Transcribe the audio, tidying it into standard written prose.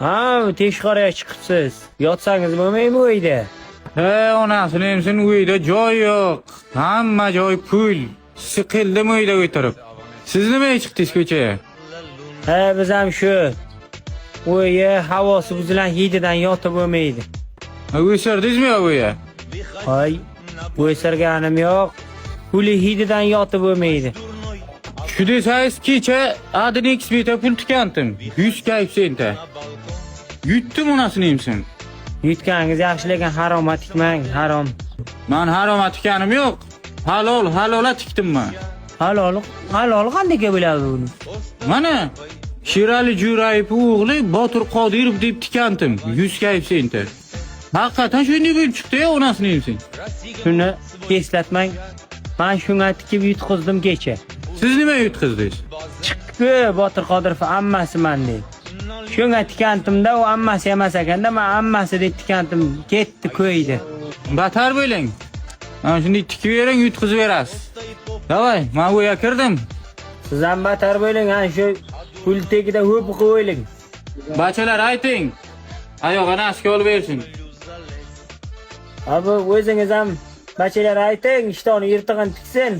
Ha, teshqoraga chiqibsiz. Yotsangiz bo'lmaymi uyda? He, onasini emsin, uyda joy yo'q. Hamma joy pul. Siqildim uyda o'tirib. Siz nimaga chiqdingiz ko'chaga? Ha, biz ham shu. Uyi havosi buzilan hididan yotib bo'lmaydi. Ha, o'sirdingizmi yo bu yer? Ay, o'sirganim yo'q. Puli hididan yotib bo'lmaydi. Shu desangiz, kecha Adin X beta pul tikandim. 100 koeffitsiyentda. Yutdim, onasini emsin. Yutganingiz yaxshi, lekin haromga tikmang, harom. Man haroma tikanim yo'q. Halol, halola tikdim man. Halol, halol qanday bo'ladi uni? Mana Sherali Jo'rayev o'g'li Botir Qodirov deb tikandim 100 koeffitsiyentda. Haqiqatan shunday bo'lib chiqdi ya, onasini emsin. Shuni eslatmang. Men shunga tikib yutqizdim kecha. Siz nima yutqizdingiz? Chiqdi Botir Qodirov ammasiman deb. Shunga tikantimda u ammasi emas ekanda, men ammasi deb tikantim, ketdi ko'ydi. Batar bo'ling. Mana shunday tikib bering, yutqizib berasiz. Davay, men bu yerga kirdim. Siz ham batar bo'ling, ha shu pul tagida ho'p qo'ying. Bachalar ayting. Oyog'ini aska olib bersin. Abi o'zingiz ham bachalar ayting, ishtoni yirtig'ini tiksin.